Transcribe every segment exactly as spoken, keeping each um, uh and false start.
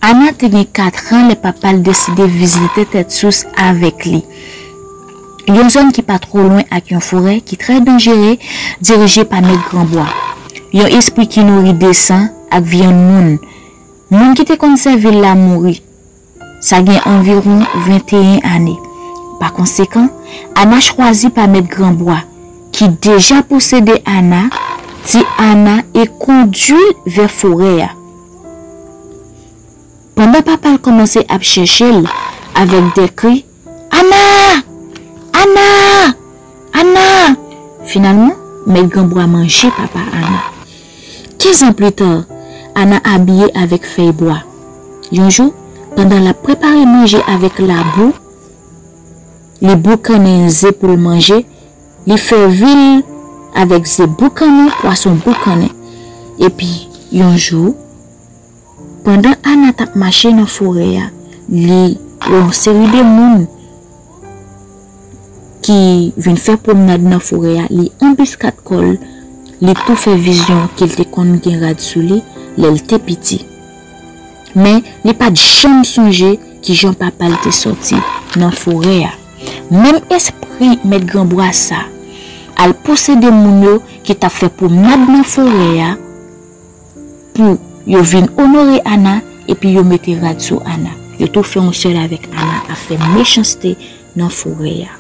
Ana te gen katran lè papa l deside vizite Tèt Sous avèk li, yon zòn ki pa twò lwen ak yon forè ki trè danjere, dirije pa Mèt Granbwa, yon espri ki nouri de san ak vyann moun. Moun ki te konn sèvi l la mouri. Sa gen anviwon venteyen ane. Pa konsekan, Ana chwazi pa Mèt Granbwa, ki deja posede Ana, di Ana e kondui l vè forè a. Pandan papa l kòmanse ap chèche l avèk de kri, "Ana! Ana! Ana!" Finalman, Mèt Granbwa manje papa Ana. Kenz an pli ta, Ana abiye avèk fèy bwa. Yon jou, pandan l ap prepare manje avèk labou, li boukannen ze pou l manje, li fèvi l avèk ze boukannen, pwason boukannen. Epi, yon jou, pandan Ana t ap mache nan forè a, li wè yon seri de moun ki vin fè pwomnad nan forè a, li anbiskad kò l, li tou fè vizyon ke l te konn gen rad sou li lè l te piti. Men, li pa t janm sonje kijan papa l te sòti nan forè a. Menm espri Mèt Granbwa sa al posede moun yo ki t ap fè pwomnad nan forè a, pou yo vin onore Ana epi yo mete rad sou Ana. Yo tou fè yon sèl avèk Ana ap fè mechanste nan forè a.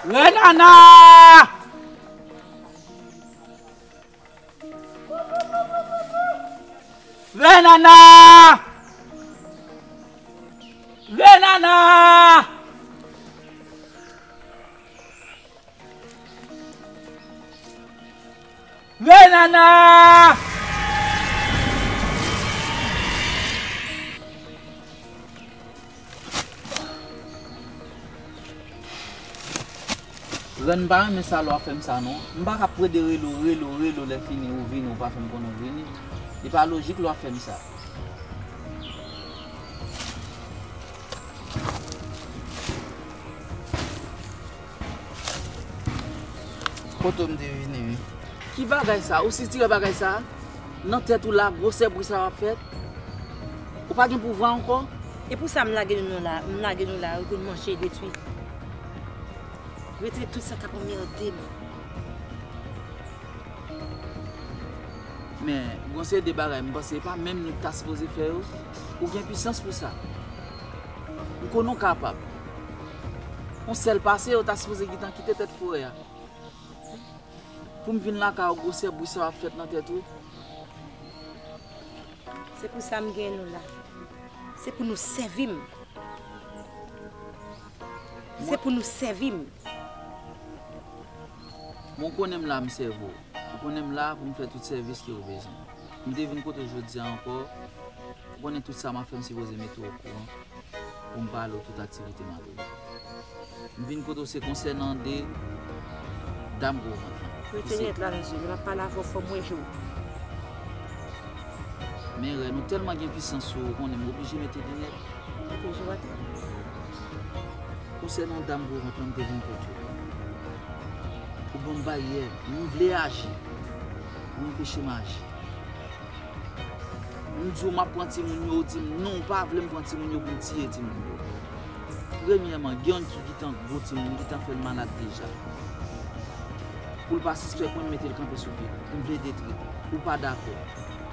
Renana! Renana! Renana! Renana! Rèn, m pa renmen sa lè w ap fè m sa non. M pa ka ap plede rele w, rele w, rele w, lè fini ou vini, ou pa fè m konnen ou vini. Li pa lojik lè w ap fè m sa. Kote w m te vini wi? Ki bagay sa? Ou sitire bagay sa? Nan tèt ou la, gwosè bri sa w ap fèt? Ou pa gen pouvwa ankò? E pou sa m lage nou la, m lage nou la, pou n manje detwi. Retire tout sa k ap anmède m. Men, gon seri de bagay, m panse e pa menm nou ki ta sipoze fè yo. Ou gen pwisans pou sa. M konnen w kapab. Yon sèl pase, ou ta sipoze gentan kite tèt forè a. Pou m vin lakay ou, gwosè bri sa w ap fèt nan tèt ou. Se pou sa m gen nou la. Se pou nou sèvi m. Se pou nou sèvi m. Bon, ou konnen m la, m sèvi w. Ou konnen m la pou m fè tout sèvis ke ou bezwen. M te vin kote w jodi a ankò. Ou konnen tout sa m ap fè, m sipoze mete w okouran pou m pale w tout aktivite m ap fè. M vin kote w se konsènan de dam gwo vant lan. Rete nèt la, Lanzil, m ap pale avè w, fò m wè je w. Men Rèn, ou tèlman gen pwisans sou ou, ou konnen m oblije mete linèt. Mete je w atè. Konsènan dam gwo vant lan, m te vin kote w. Ou ban m baryè, m vle aji. Ou anpeche m aji. M di w m ap pran timoun yo, ou di m non, ou pa vle m pran timoun yo pou m tiye timoun yo. Premyèman, gen youn ki gentan gwo timoun, gentan fè l malad deja. pou l pa sispèk mwen, m mete l kanpe sou pye. M vle detwi. Ou pa dakò.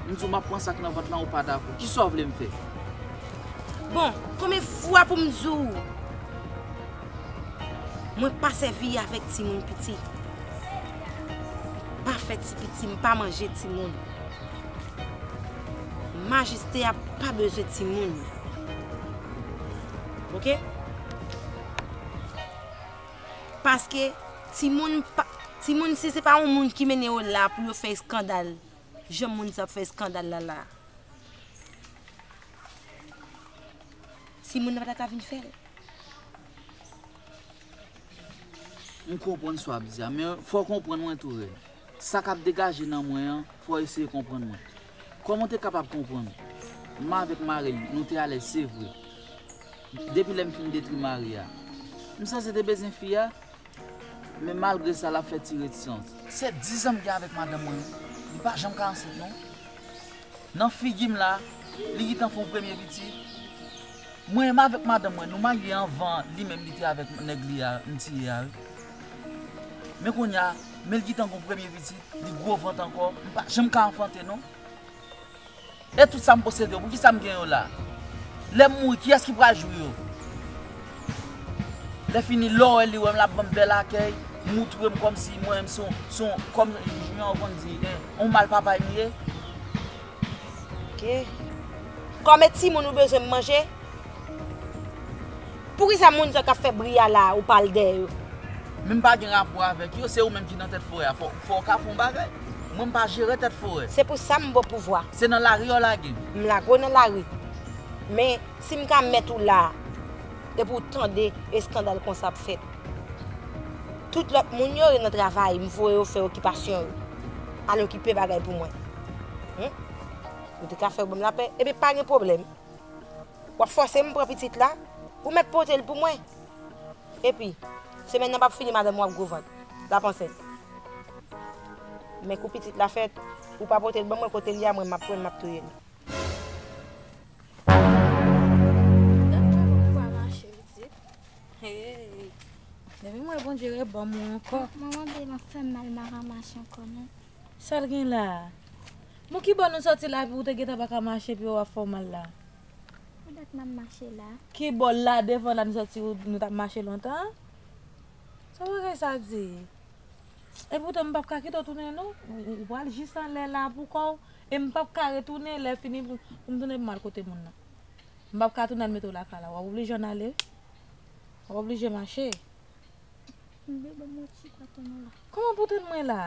M di w m ap pran sa k nan vant lan, ou pa dakò. Kisa w vle m fè? Bon, konbyen fwa pou m di w? Mwen pa sèvi avèk timoun piti. Pa fè ti piti, m pa manje timoun. Majeste a pa bezwen timoun. Oke? Paske timoun pa, timoun si se pa yon moun ki mennen yo la pou yo fè eskandal, jan moun sa ap fè eskandal la la. Timoun nan pa ta ka vin fè l. M konprann sa w ap di a, men fò w konprann mwen tou, Rèn. Sa k ap degaje nan mwen an, fò w eseye konprann mwen. Kòman w te kapab konprann? M avèk mari m, nou te alèz, se vre. Depi lè m fin detwi mari a, m sanse te bezwen fi a, men malgre sa, l ap fè ti retisans. Se diz an m gen avèk madanm mwen, li pa janm ka ansent non. Nan figi m la, li gentan fè yon premye pitit. Mwen menm avèk madanm mwen, nou marye anvan li menm li te avèk nèg li a m tiye a wi. Men kounye a, men l gentan gen yon premye pitit, li gwo vant ankò, m pa janm ka anfante non. E tout sa m posede yo, poukisa m gen yo la? Lè m mouri, kiyès ki pral jwi yo? Lè fini, lè w wè li wè m l ap ban m bèl akèy, moutre m kòmsi mwen menm se yon, se yon, kòm jan yo konn di, en, yon mal papay m ye. Oke. Kòm e timoun ou bezwen m manje, poukisa moun sa k ap fè bri a la ou pa al dèyè yo? Men m pa gen rapò avèk yo, se ou menm ki nan tèt forè a, fò, fò w ka fè yon bagay. Mwen m pa jere tèt forè. Se pou sa m ba w pouvwa. Se nan lari yo lage m. M lage w nan lari. Men si m ka mèt ou la, epi w tande eskandal konsa ap fèt. Tout lòt moun yo, yo nan travay, m voye yo fè okipasyon yo. Al okipe bagay pou mwen. Hum? Ou te ka fè yo ban m lapè, ebyen pa gen pwoblèm. W ap fòse m pran pitit la, ou mèt pote l pou mwen. Epi, semèn nan p ap fini madanm ou ap gwo vant, l ap ansent. Men kou pitit la fèt, ou pa pote l ban mwen, kote l ye a, mwen m ap pran l, m ap touye l. Gad kòman ou pa mache pitit. Hey. Depi m wè Bondye rebanm ou ankò. Manman Bey m ap fè m mal, m pa ka mache ankò non. Sa l gen la a? Bon, kibò nou sòti la epi ou te gentan pa ka mache epi yo ap fè w mal la? Poutèt m ap mache la. Kibò la devan la nou sòti nou t ap mache lontan an? Sa bagay sa di? Epoutan m p ap ka kite w tounen non. Ou pral jis anlè la pou kò w. E m p ap ka retounen lè fini pou m tounen pou m al kote moun nan. M p ap ka tounen al mete w lakay la. W ap oblije ann ale wi. W ap oblije mache. Bebe, ban m yon ti pòt mwen la. Kòman pòt mwen la?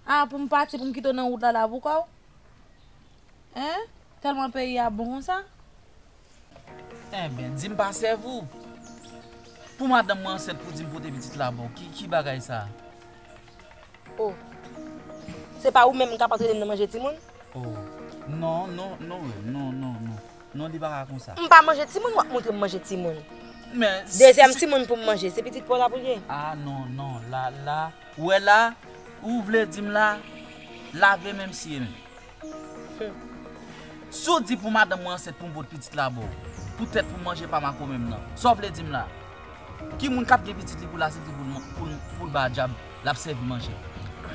A, pou m pati, pou m kite w nan wout la la pou kò w? Hein? Tèlman peyi a bon konsa? Enben, di m pa sèvi w. Pou madanm mwen ansent pou di m pote pitit la ba w. Ki, ki bagay sa? Oh. Se pa ou menm k ap antre m nan manje timoun? Oh. Non, non, non, non, non, non. Non, li pa ka konsa. M pa manje timoun, w ap montre m manje timoun. Men. Dezyèm timoun pou m manje, se pitit pa w la pou l ye. Ah, non, non, la, la. Ou wè la, ou vle di m la, lave men m siye men. Si w di pou madanm mwen ansent pou m pot pitit la ba w, poutèt pou manje pa m ak ou menm nan, sa w vle di m la? Ki moun k ap gen pitit li pou l asepte pou l, pou l, pou l ba dyab l ap sèvi manje?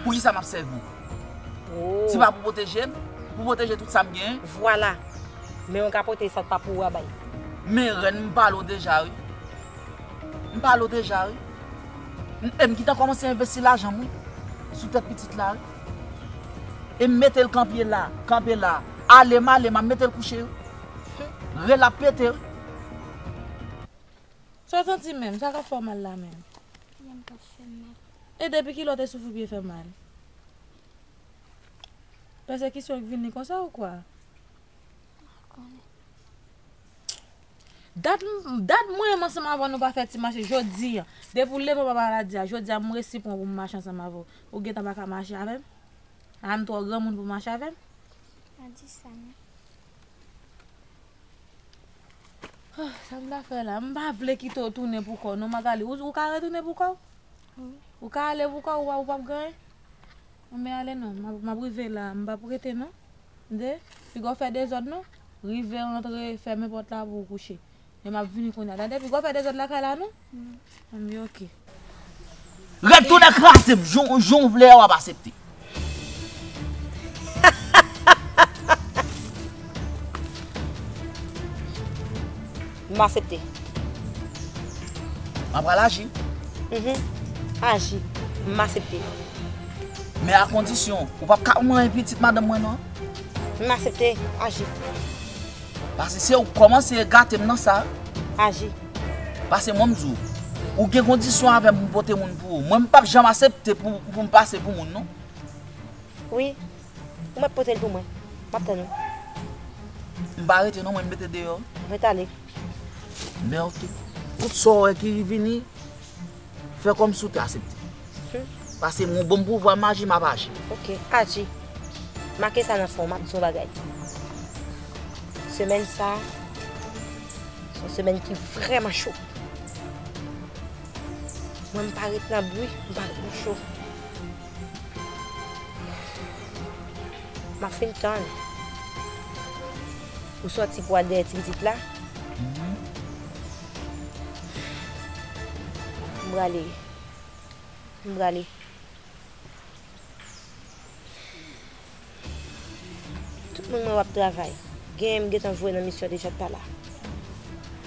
Poukisa m ap sèvi w? Si pa pou pwoteje m, pou pwoteje tout sa m genyen? Vwala. Men w ka pote sa k pa pou ou a bay. Men rèn, m pale w deja wi. M pale w deja wi. M, e m gentan kòmanse envesti lajan m wi. Sou tèt pitit la wi. E m mete l kanpe la, kanpe la. Ale m ale, m ap mete l kouche wi. Rèn l ap pete wi. Sa w santi menm? Sa k ap fè w mal la menm? Pye m k ap fè m mal. E depi kilè w te soufri pye fè mal? Pèsekisyon k vini konsa ou kwa? M pa konnen. Dat, dat mwen menm ansanm avè w nou pa fè ti mache jodi a. Depi w leve w pa maladi a, jodi a m resi pran pou m mache ansanm avè w. Ou gentan pa ka mache avè m? A m twò granmoun pou mache avè m? Pa di sa non. Ah, sa m ta fè la? M pa vle kite w tounen pou kò w non, Magali. Ou, ou ka retounen pou kò w? Wi. Ou ka ale pou kò w, ou pa, ou p ap gen anyen? Anben ale non, m ap, m ap rive la, m p ap rete non. Tande? Piga w fè dezòd non. Rive rantre, fèmen pòt la pou w kouche. E m ap vini kounye a. Tande? Piga w fè dezòd lakay la non. Wi. Anben oke. Retounen kraze m, jan, jan w vle a w ap aksepte. M aksepte. M ap pral aji. Mhm. Aji. M aksepte. Men a kondisyon, ou p ap ka manyen pitit madanm mwen non. M aksepte. Aji. Paske se ou k kòmanse gate m nan sa. Aji. Paske mwen m di w, ou gen kondisyon avè m pou m pote moun pou ou. Mwen m p ap janm aksepte pou, pou m pase pou moun non. Wi. Ou mèt pote l pou mwen. M ap tann ou. M pa rete non, mwen m mete deyò. Mwen t ale. Men oke. Tout sa w wè ki vini, fè kòmsi w te aksepte. Paske mwen bon pouvwa m aji, m ap aji. Oke, aji. Make sa nan fon, m ap di w yon bagay. Semèn sa, se yon semèn ki vrèman cho. Mwen m pa ret nan bri, m pa ret nan cho. M ap fin tann. Ou sòti pou al dèyè ti pitit la? M prale. M prale. Tout moun mwen w ap travay. Genyen m gentan voye nan misyon deja t pa la.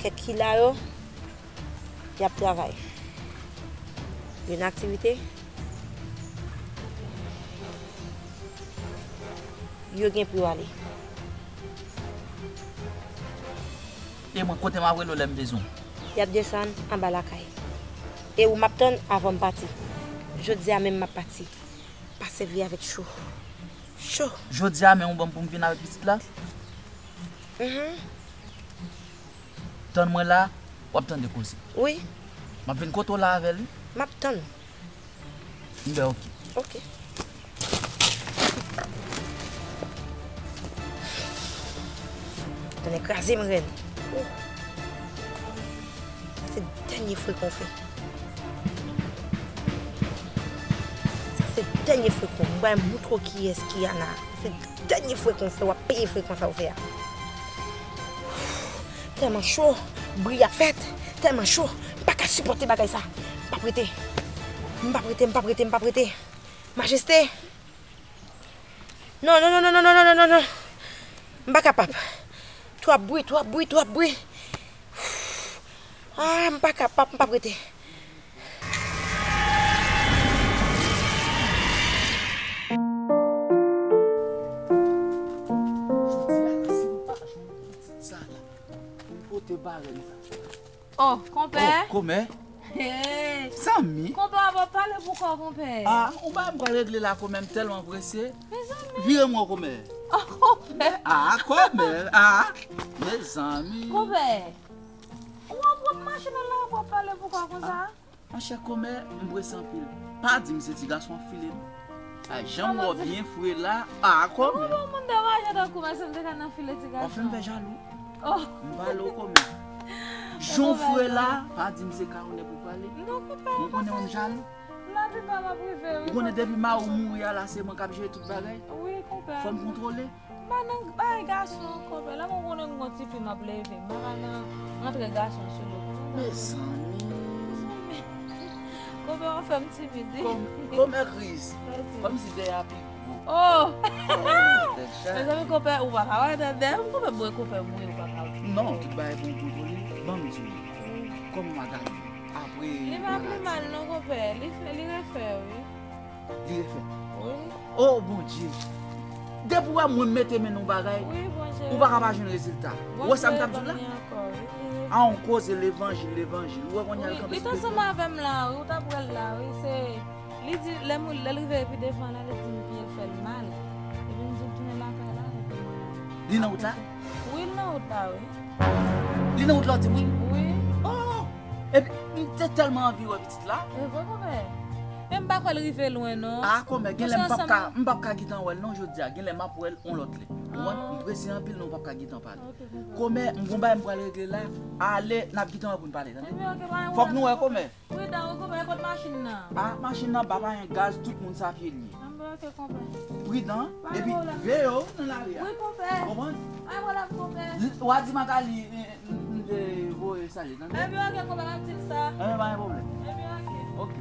Kèk ki la yo, y ap travay. Yo nan aktivite. Yo gen pou yo ale. E mwen, kote m ap rele w lè m bezwen w? Y ap desann anba lakay. E ou m ap tann avan m pati. Jodi a menm m ap pati. Pa sèvi avèk cho. Cho. Jodi a menm ou ban m pou m vin avèk pitit la? Mhm. Tann mwen la, w ap tande koze. Wi. M ap vin kote w la avè l wi. M ap tann ou. M bè oke. Oke. Tande kraze m rèd. Sa se dènye frekan w fè. Sa se dènye frekan w. M pral moutre w kiyès ki Ana. Sa se dènye frekan w fè. W ap peye frekan sa w fè a. Tèlman cho. Bri ap fèt. Tèlman cho. M pa ka sipòte bagay sa. M p ap rete. M p ap rete, m p ap rete, m p ap rete. Majeste. Non, non, non, non. M pa kapab. Twòp bri, twòp bri, twòp bri. Ah, m pa kapab, m p ap rete. Sa la, pou pote barèm sa. Oh, konpè. Oh, kòmè. Hey. Zanmi. Konpè, w ap pale pou kò, konpè. Ah, ou pa m pral regle la kòmè, m tèlman prese. Mezanmi. Vire m wè kòmè. Oh, konpè. Ah, kòmè. Ah, mezanmi. Konpè. Ou ap pran machin nan la, w ap pale pou kò konsa. Monchè kòmè, m prese anpil. Pa di m se ti gason ap file m. Ay, jan m wè w byen fre la. Ah, kòmè. Ou bon moun dewaje tankou mwen, si m te ka nan file ti gason. W ap fè m fè jalou. Oh. M pale w kòmè. Jan w fre la, pa di m se Caroline pou pale. Non, konpè. Ou konnen w jalou. Lavi pa m ap rive, wi. Ou konnen depi mari w mouri a la, se mwen k ap jere tout bagay. Wi, konpè. Fò m kontwole. M pa nan bay gason, konpè. Lè mwen konnen m gon ti fi m ap leve. M pa ka nan rantre gason sou do. Mezanmi. Konpè, w fè m timid, wi. Kòm, kòmè Chris. Kòmsi dèyè a pi gwo. Oh! Deja. Mezanmi, konpè, ou pa ka wè nan dèyè m, konpè, mwen, konpè, mwen, ou pa ka wè. Non, tout bagay pou m kontwole. Ban m di w. Kòman Magali? Apre. Li pa pi mal, non, konpè. Li fè, li refè, wi. Li refè. Wi. Oh, Bondye. Depi w wè mwen mete men nan yon bagay, Wi, Bondye. Ou pa ka pa jwenn rezilta. Ou wè sa m t ap di w la? A yon koze levanjil, levanjil. Ou wè kounye a l kanpe Li t ansanm avè m la, wi, ou t ap wè l la, wi. Se, li di, lè m, lè l rive pi devan la, li di m pye l fè l mal. Epi m di l tounen lakay la, epi mwen. Li nan wout la? Wi, l nan wout la, wi. Li nan wout la, w di m wi? Wi. Oh! Epi, m te tèlman anvi wè pitit la. E vre, konpè. Men m pa kwè l rive lwen, non. Ah, kòmè, genlè m p ap ka, m p ap ka gentan wè l, non, jodi a. Genlè m ap wè l yon lòt lè. Ou konprann? M prese anpil, non, m p ap ka gentan pale. Kòmè, m gon bagay m pral regle la. Ale, n ap gentan wè pou n pale, tande? Fòk nou wè, kòmè. Pridan, ou konpè, kot machin nan? Ah, machin nan ba pa gen gaz, tout moun sa pye li ye. Anben, oke, konpè. Pridan, Pa gen epi pwoblèm. Veye w nan lari a. Wi, konpè. Konprann? Pa gen pwoblèm, konpè. L-, w a di Magali, eh, m te voye salye, tande? Anben, oke, konpè, m ap di l sa. Anben, pa gen pwoblèm. Anben, oke. Oke.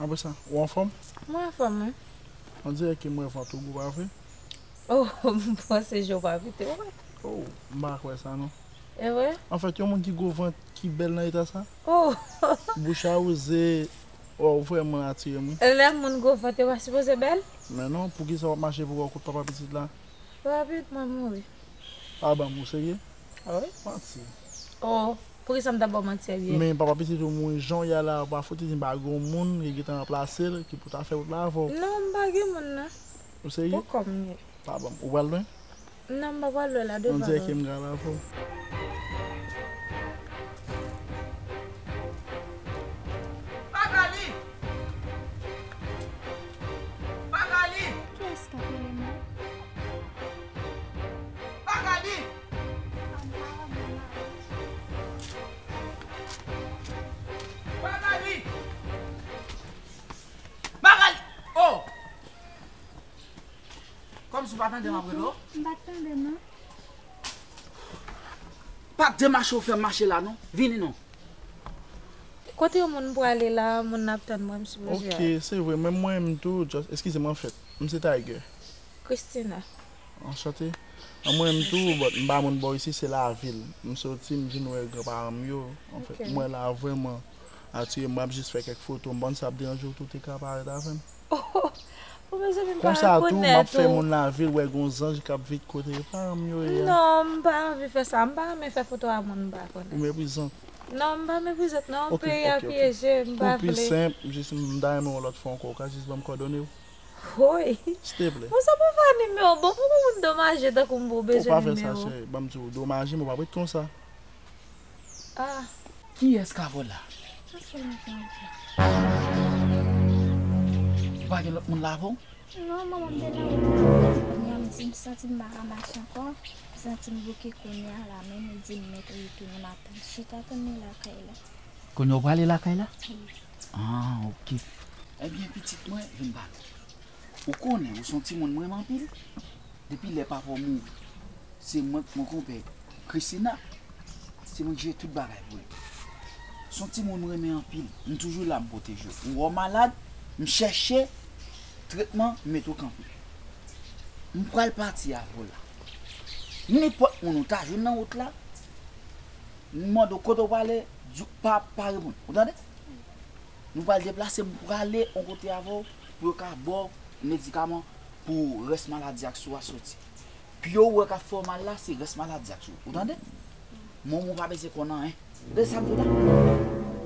Apre sa, ou anfòm? Mwen anfòm, wi. On dirè ke mwen vant ou gwo, pa vre? Oh, m panse je w pa pete, wi. Oh, m pa kwè sa, non. E vre? Anfèt, yon moun ki gwo vant, ki bèl nan eta sa? Oh! Bouch a wouze, oh, ou vrèman atire m, wi. Lè moun gwo vant, yo pa sipoze bèl? Men non, poukisa w ap mache pou w kout papa pitit la? Papa pitit mwen mouri. Ah bon, ou serye? Wi. Manti. Oh, poukisa m ta ba w manti a byen? Men papa pitit ou mouri jan w ye a la, ou pa fouti di m pa gen yon moun ki gentan ranplase l, ki pou ta fè wout la avè w. Non, m pa gen moun nan. Ou serye? Poko m ye. Pa bon. Ou pral lwen? Non, m pa pral lwen la, devan. On dirè ke m pral avè w. Magali! Magali! Kiyès k ap rele m la? Magali! Magali! Magali! Oh! Kòmsi w pa tande m ap rele w? M pa t tande, non. Pa demache w fè m mache la, non. Vini, non. Kote yon moun prale la, moun nan ap tann mwen, m sipoze al. Ok, se vre, men mwen menm tou, just, eskize m, anfèt, m se Tiger. Christina. Anchante. An mwen menm tou, but m pa moun bò isi, se lavil. M soti, m vin wè granparan m yo. Anfèt, ok, m wè la vrèman atire m, m ap jis fè kèk foto, m pa konn si sa ap deranje w tou, te ka parèt avè m. Oh, oh, mezanmi, m pa rekonèt ou. Konsa tou, m ap fè moun lavil wè gon zanj k ap vit kote paran m yo ye a. Non, m pa anvi fè sa, m pa renmen fè foto a moun m pa konnen. Ou meprizant. Non, m pa meprizant, non, peyi a pyeje, m pa vle. Ok, ok, ok. Pou pi senp, jis m ta renmen w yon lòt fwa ankò, ou ka jis ban m kòdone w? Woy. Silteple. Bon, sa pou fè nimewo, bon, pou moun domaje tankou m pou bezwen nimewo. Ou pa fè sa, cheri, ban m di w, domaje m, ou p ap ret konsa. Ah. Kiyès k avè w la? Sa se mwen ki anvi. Ou pa gen lòt moun la avè w? Non, manman, m te nan wout la. Kounye a m di, m santi m pa ka mache ankò. M santi m bouke kounye a la, men m di m mèt retounen, m ap chita tann li lakay la. Kounye a w prale lakay la? Wi. Ah, ok. Ebyen, pitit mwen, vin ba nou. Ou konnen, ou se yon timoun m renmen anpil. Depi lè papa w mouri, se mwen k mwen konpè Christina. Se mwen k jere tout bagay pou li. Se yon timoun m renmen anpil. M toujou la, m pwoteje w. Ou wè w malad, m chèche tretman, m mete w kanpe. M pral pati avè w la. Nenpòt moun ou ta jwenn nan wout la, m mande w kote w prale, di w pa, pa reponn. Ou tande? Nou pral deplase, m prale yon kote avè w pou yo ka ba w medikaman pou rès maladi ak sou a soti. Pye w wè k ap fè w mal la, se rès maladi ak sou. Ou tande? Manman w pa bezwen konn anyen. Tande sa m di w la?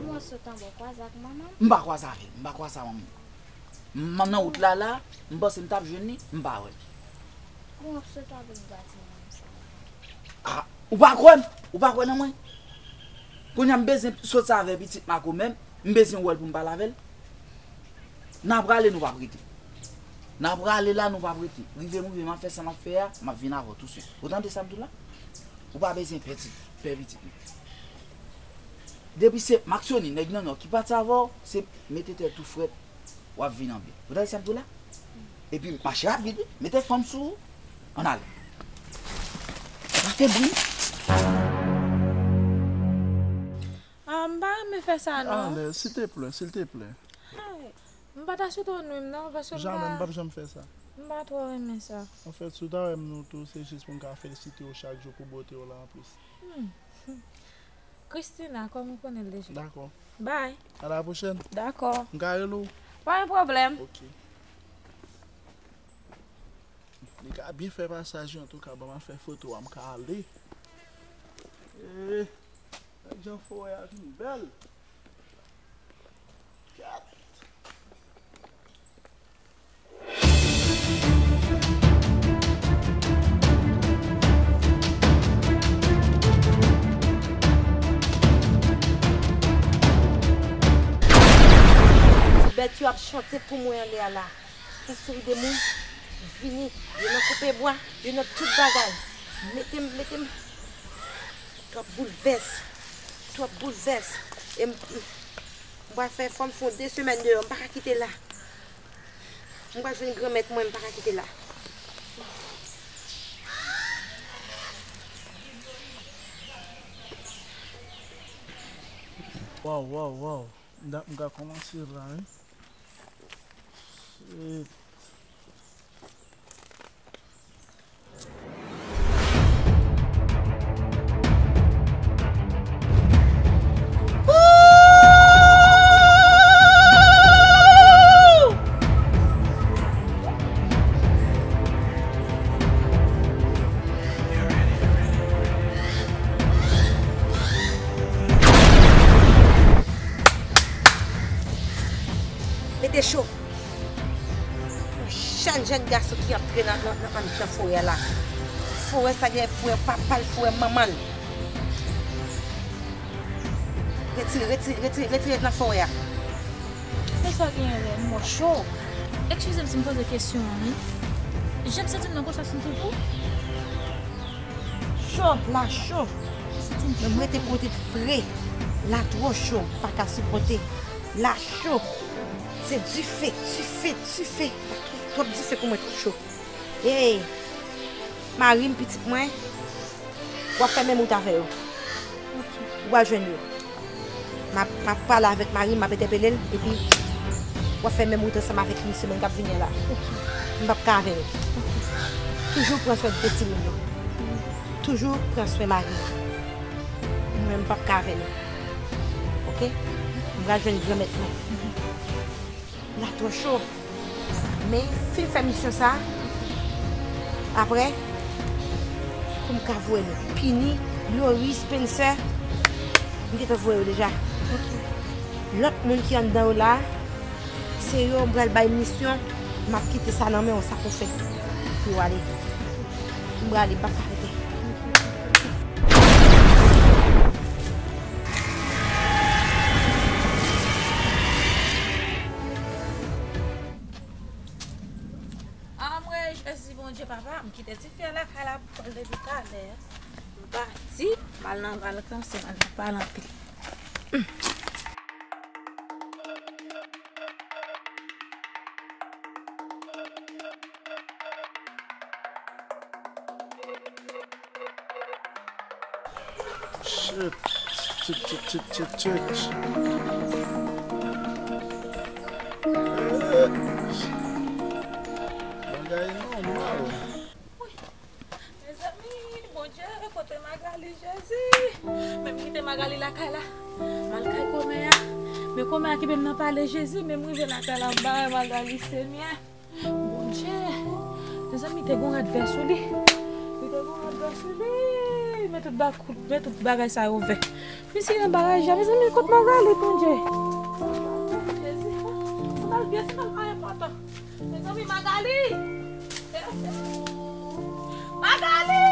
Mwen sot anba w kwaze ak manman m. M pa kwaze avè l, m pa kwaze ak manman m. M nan wout la la, m panse m t ap jwenn li, m pa wè l. Bon, w ap sot avè m gade manman m sa. Ah, ou pa kwè m? Ou pa kwè nan mwen? Kounye a m bezwen soti avè pitit Mako menm, m bezwen wè l pou m pale avè l. N a prale, nou p ap rete. N a prale la, nou p ap rete. Rive m rive, m ap fè sa m ap fè a, m ap vin avè w touswit. Ou tande sa m di w la? Ou pa bezwen pè ti, pè pitit mwen. Depi se Maxoni, nèg nan nò ki pati avè w, se mete tèt ou frèt, w ap vin anbyen. Ou tande sa m di w la? Epi mache rapid, wi. Mete fanm sou ou. Ann ale. Pa fè bri. Ah, m pa renmen fè sa, non. Alèz, silteplè, silteplè. Ay, m pa ta swete w nwi m, non, paske m pa... Jamè, m p ap janm fè sa. M pa twò renmen sa. Anfèt, si w ta wè m nwi w tou, se jis pou m ka felisite w chak jou pou bote w la anplis. Hmm. Christina, kòm ou konnen l deja. Dakò. Bye. A la pwochèn. Dakò. M ka rele w? Pa gen pwoblèm. Ok. Li ka byen fè pasaj yo, antouka, ban m al fè foto a, m ka ale. Eh, gad jan forè a vin bèl. Gad. Ti bèt yo ap chante pou mwen anlè a la. Yon seri de moun vini, yo nan koupe bwa, yo nan tout bagay. Mete m, mete m. Twòp boulvès. Twòp boulvès. E m, m pral fè, fò m fè yon de semèn deyò, m pa ka kite la. M pral jwenn granmèt mwen, m pa ka kite la. Waw, waw, waw. M ta, m ka kòmanse la, wi. Shit. Mete cho. Yon jèn, jèn gason ki antre nan, nan, nan, anndan forè a la. Forè sa gen forè papa l, forè manman l. Retire, retire, retire, retire nan forè a. Men sa genyen lè m mò cho. Eskize m si m poze kesyon an, wi. Jan m santi m nan konsa santi w tou? Cho, la cho. Men m rete kote fre. La twò cho, m pa ka sipòte. La cho. Se dife, dife, dife. Twòp dife pou mwen, twòp cho. Hey, mari m, pitit mwen, w ap fè menm wout avè yo. Ou pral jwenn yo. M ap, m ap pale avèk mari m, m ap entèpele l, epi w ap fè menm wout ansanm avèk li semèn k ap vini an la. M p ap ka avè nou. Toujou pran swen de timoun yo. Toujou pran swen mari w. Mwen, m p ap ka avè nou. Oke? M pral jwenn granmèt mwen. La twò cho. Men, fin fè misyon sa, apre, pou m ka voye nou pini, Lori, Spencer, m gentan voye yo deja. Lòt moun ki anndan yo la, se yo m pral bay misyon, m ap kite sa nan men w, sa pou fè pou yo ale. M prale, m pa ka rete. Anmwey, Jezi, Bondye, papa, m kite tifi a lakay la pou l depi talè. M pati, m al nan, m al kanse, m al nan pale anpil. Shit. Shit, shit, shit, shit, shit. Bagay nòmal. Mezanmi, Bondye, kote Magali, Jezi? Men m kite Magali lakay la. M al kay kòmè a. Men kòmè a kenbe m nan pale, Jezi, men m rive lakay la, m pa wè Magali, Senyè. Bondye, mezanmi, te gon rad vè sou li. Li te gon rad vè sou li. Men tout ba-, men tout bagay sa yo vè. Misye anba raja, mezanmi, kot Magali, Bondye? Jezi, se pa l byen, se pa l pa enpòtan. Mezanmi, Magali! Magali!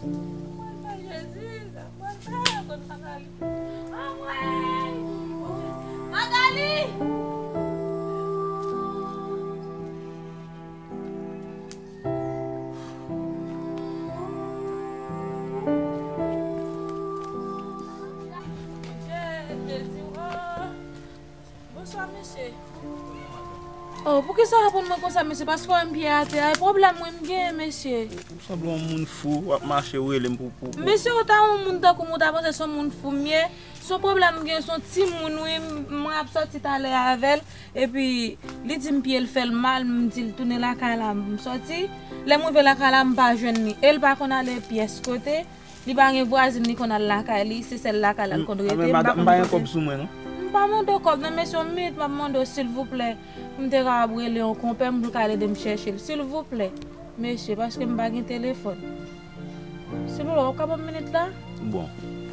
Mwen fè Jezi, sa mwen fè kot Magali. Anmwey! Magali! Jezi, oh! Bonswa, mesye. Oh, poukisa w reponn mwen konsa, mesye? Paske w wè m pye atè a, e pwoblèm mwen m genyen, mesye. Ou sanble yon moun fou, w ap mache, w rele m pou, pou, pou. Mesye, ou ta yon moun tankou m, ou ta panse se yon moun fou m ye. Se yon pwoblèm m genyen, se yon timoun, wi, m, m ap sòti talè avè l, epi li di m pye l fè l mal, m di l tounen lakay la, m sòti. Lè m rive lakay la, m pa jwenn li. E l pa konn ale pyès kote. Li pa gen vwazin li konn al lakay li, se sèl lakay la l konn rete. M pa konn kote. M pa gen kòb sou mwen, non. M pa mande w kòb, non, mesye, yon minit, m ap mande w, silvouplè, pou m te kapab rele yon konpè m pou l ka al ede m chèche l, silvouplè, mesye, paske m pa gen telefòn. Silvouplè, w ap ka ban m minit la? Bon,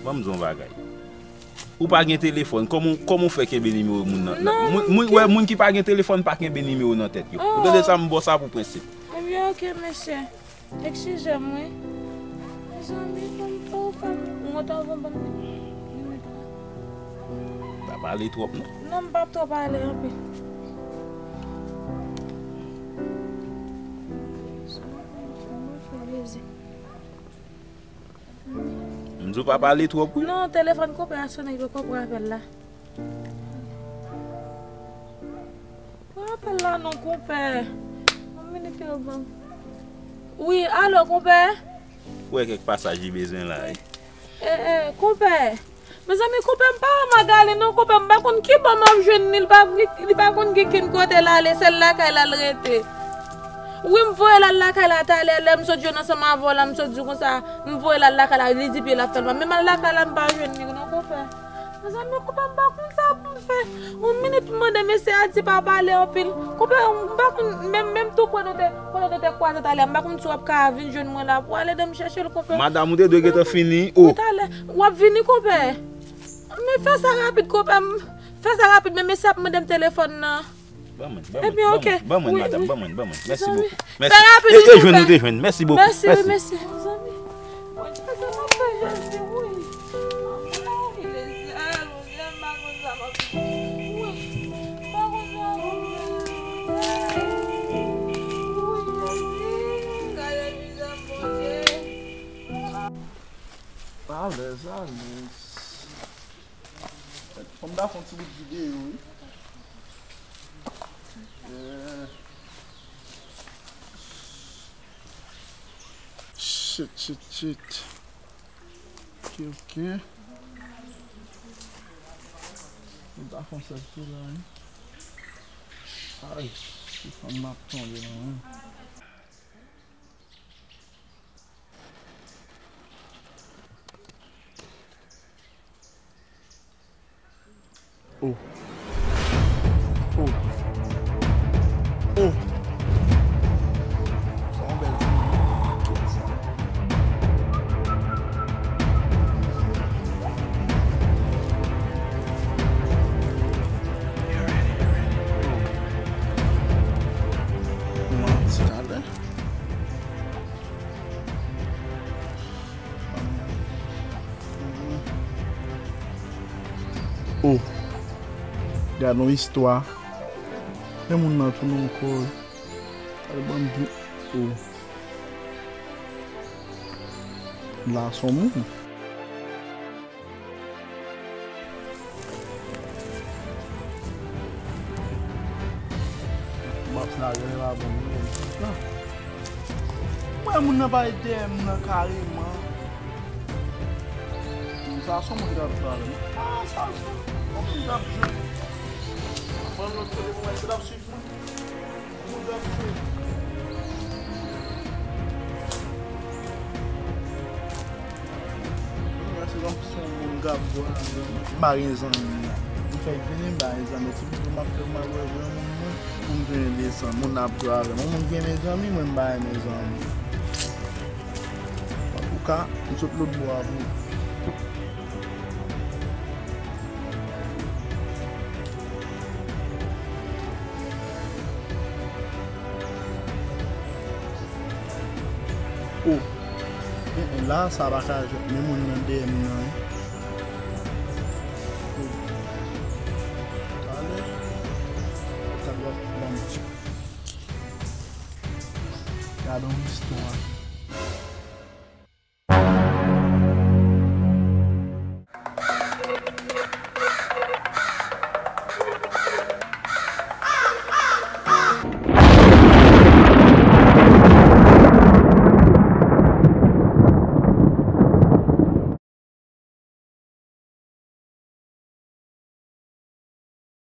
ban m di w yon bagay. Ou pa gen telefòn, kòman, kòman w fè kenbe nimewo moun nan? Non, moun, moun, wè, moun ki pa gen telefòn pa kenbe nimewo nan tèt yo. Ou tande sa, m ba w sa pou prensip. Ebyen, oke, mesye. Eskize m, wi. Mezanmi, kòman fè w fè m wont anvan ban m nimewo la? Pa pale twòp, non. Non, m p ap twò pale anpil. M di w pa pale twòp, wi. Non, telefòn konpè a sonnen, li poko pran apèl la. Pran apèl la non, konpè. Yon minit yo ban m. Wi, alo, konpè? Ou wè kèk pasaj li bezwen la, wi. E, e, konpè. Mezanmi, konpè, m pa wè Magali non, konpè, m pa konn ki bò m ap jwenn li, li pa, li, li pa konn gen kenn kote l ale, sèl lakay la l rete. Wi, m voye l al lakay la talè, lè m sot jwenn ansanm avè w la, m sot di w konsa, m voye l al lakay la, li di pye l ap fè l mal. Men m al lakay la, m pa jwenn li non, konpè. Mezanmi, konpè, m pa konn sa pou m fè. Yon minit, m mande mesye a di pa pale anpil. Konpè, m pa konn, menm, menm tou kote nou te, kote nou te kwaze talè, m pa konn si w ap ka vin jwenn mwen la pou al ede m chèche l, konpè. Madanm, ou te dwe gentan fini. O. Wi, talè. W ap vini, konpè? Men fè sa rapid, konpè. Fè sa rapid, men mesye ap mande m telefòn nan. Ban mwen, ban mwen, ban mwen, ban mwen, madanm, ban mwen, ban mwen. Mèsi bokou. Mèsi. Fè rapid, wi, konpè. E, e jwenn nou te jwenn. Mèsi bokou. Mèsi, wi, mèsi. Mèsi. Mezanmi. Mwen, sa m ap fè, Jezi, wi. Ay, Lezyè, Bondye, m pa konn sa m ap fè. Wi. M pa konn sa m ap fè. Wi, Jezi. Gade mizè m, Bondye. Alèz, alèz. Fò m ta fè yon ti bout videyo, wi. Yeah. Shit, shit, shit. Ok, ok. M ta fè yon sèl tou la, wi. Ay, se fanm m ap tonbe la, wi. Oh. Oh. Oh. Sa yon bèl ti moun. Kouman ti talè? Oh, gad yon istwa. Men moun nan tounen ankò. Gade bann bou. Oh. La son moun. Bòs la, gen lè pa bon, men la. Mwen, moun nan pa dèyè m nan kareman. Sa son moun k ap pale. Ah, sa son, son moun k ap jwe. Mwen, lòt kote, mwen, se l ap swiv mwen. Moun k ap jwe. Mwen se yon, se yon moun k ap jwe. M pa gen zanmi. M fèk vini, m pa gen zanmi. Ti pito m ap fè mal wè vre moun mwen. Pou m jwenn de zanmi, moun ap jwe avè m. Yon moun gen mezanmi, mwen m pa gen mezanmi. Antouka, m sot lòt bò a pou. Oh. Eh, eh, la, sa pa ka jwenn. Men moun nan dèyè m nan, wi. Oh. Talè. Talè, bon. Gade yon istwa.